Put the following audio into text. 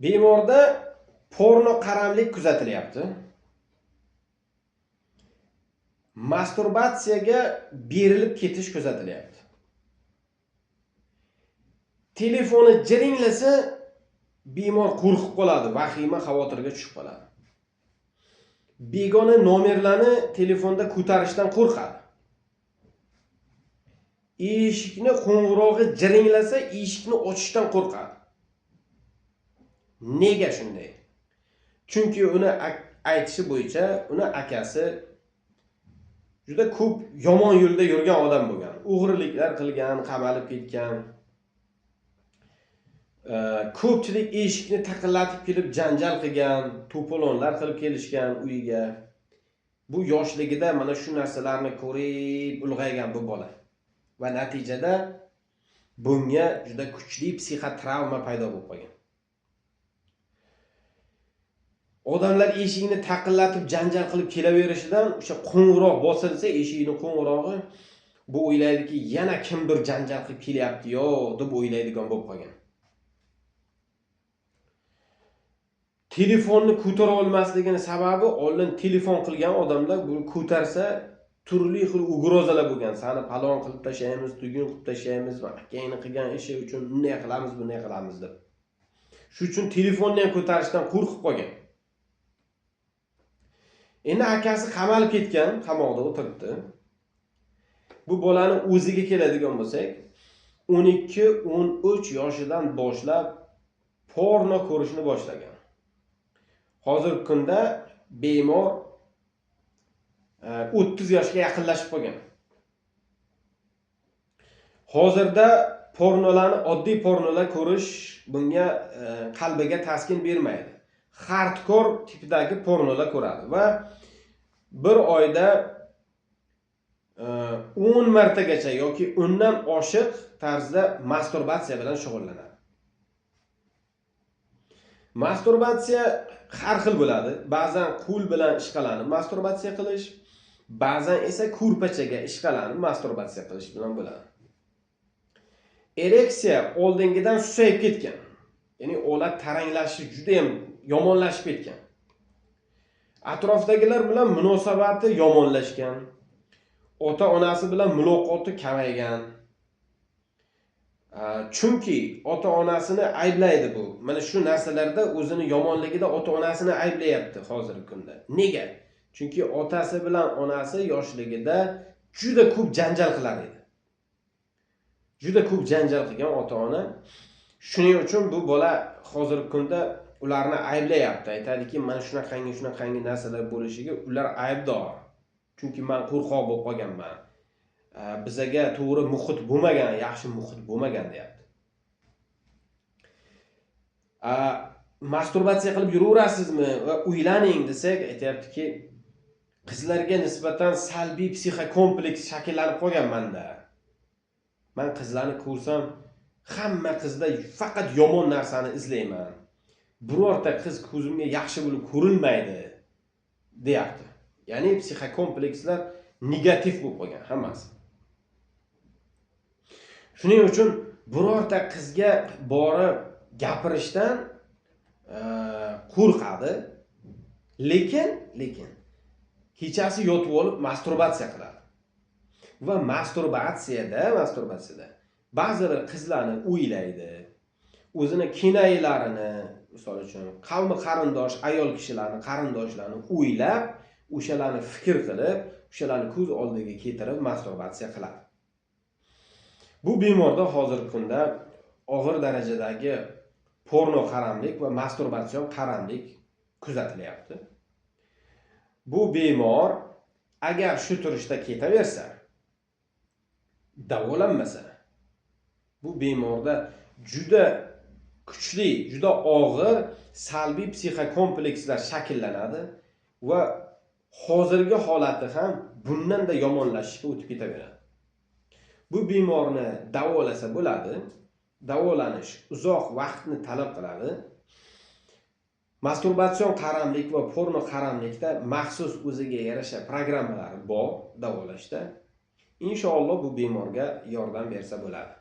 Bemorda porno qaramlik kuzatilyapti. Masturbatsiyaga berilib ketish kuzatilyapti. Telefoni jiringlasa bemor qo'rqib qoladi, vahima xavotirga tushib qoladi. Begona nomerlarni telefonda ko'tarishdan qo'rqadi. Eshikni qo'ng'irog'i jiringlasa eshikni ochishdan qo'rqadi. Nega shunday? Chunki uni aytishi bo'yicha uni akasi juda ko'p yomon yo'lda yurgan odam bo'lgan. O'g'riliklar qilgan, qamalib ketgan. Ko'pchilik eshikni taqillatib kelib janjal qilgan, to'polonlar qilib kelishgan uyiga. Bu yoshligida mana shu narsalarni ko'rib ulg'aygan bu bola. Va natijada bunga juda kuchli psixotravma paydo bo'lib qolgan. Odamlar eshikni taqillatib janjal qilib kelaverishidan o'sha qo'ng'iroq bosilsa, eshikning qo'ng'irog'i, bu o'ylaydiki, yana kimdir janjal qilib kelyapti yo deb o'ylaydigan bo'lib qolgan. Telefonni ko'tara olmasligini sababi oldin telefon qilgan odamlar buni ko'tarsa turli xil ugrozalar bo'lgan. Sani palon qilib tashlaymiz, tugun qilib tashlaymiz, va akangni qilgan ishi uchun bunday qilamiz, bunday qilamiz deb. Shu uchun telefonni ham ko'tarishdan qo'rqib qolgan. Endi akasi qamalib ketgan, qamoqda o'tiribdi. Bu bolani o'ziga keladigan bo'lsak, 12-13 yoshidan boshlab porno ko'rishni boshlagan. Hozirgi kunda bemor 30 yoshga yaqinlashib qolgan. Hozirda pornolarni, oddiy pornolar ko'rish bunga qalbiga taskin bermaydi. Hardcore tipidagi pornolar ko'radi va bir oyda 10 martagacha yoki undan oshiq tarzda masturbatsiya bilan shug'ullanadi. Masturbatsiya har xil bo'ladi. Ba'zan qo'l bilan ishqalanib masturbatsiya qilish, ba'zan esa ko'rpachaga ishqalanib masturbatsiya qilish bilan bo'ladi. Ereksiya oldingidan susayib ketgan. Ya'ni olat taranglashi juda ham yomonlashib ketgan. Atrofdagilar bilan munosabati yomonlashgan. Ota-onasi bilan muloqoti kamaygan. Chunki ota-onasini ayblaydi bu. Mana shu narsalarda o'zini yomonligida ota-onasini ayblayapti hozirgi kunda. Nega? Chunki otasi bilan onasi yoshligida juda ko'p janjal qilar edi. Juda ko'p janjal qilgan ota-ona. Shuning uchun bu bola hozirgi kunda ularni ayblayapti. Aytadiki, mana shunaqangi narsalar bo'lishiga ular aybdor. Chunki men qo'rqoq bo'lib qolganman. Bizaga to'g'ri muhit bo'lmagan, yaxshi muhit bo'lmagan deyapti. Masturbatsiya qilib yuraverasizmi va uylaning desak, aytayaptiki, qizlarga nisbatan salbiy psixokompleks shakllanib qolgan menda. Men qizlarni ko'rsam, hamma qizda faqat yomon narsani izlayman. Birorta qiz ko'zimga yaxshi bo'lib ko'rinmaydi deyapti. Ya'ni psixokomplekslar negativ bo'lib qolgan hammasi. Shuning uchun birorta qizga borib gapirishdan qo'rqadi. Lekin kechasi yotib olib masturbatsiya qiladi. Va masturbatsiyada ba'zi bir qizlarni o'ylaydi. O'zini kinayilarini, misol uchun, qavmi qarindosh, ayol kishilarni, qarindoshlarni o'ylab, o'shalarni fikr qilib, o'shalarni ko'z oldiga keltirib masturbatsiya qiladi. Bu bemorda hozirgi kunda og'ir darajadagi porno qaramlik va masturbatsion qaramlik kuzatilyapti. Bu bemor agar shu turishda ketaversa, davolanmasa, bu bemorda juda kuchli, juda og'ir salbiy psixokomplekslar shakllanadi va hozirgi holati ham bundan-da yomonlashishga o'tib ketaveradi. Bu bemorni davolasa bo'ladi. Davolanish uzoq vaqtni talab qiladi. Masturbatsion qaramlik va porno qaramlikda maxsus o'ziga yarasha programmalar bor davolashda. Inshaalloh bu bemorga yordam bersa bo'ladi.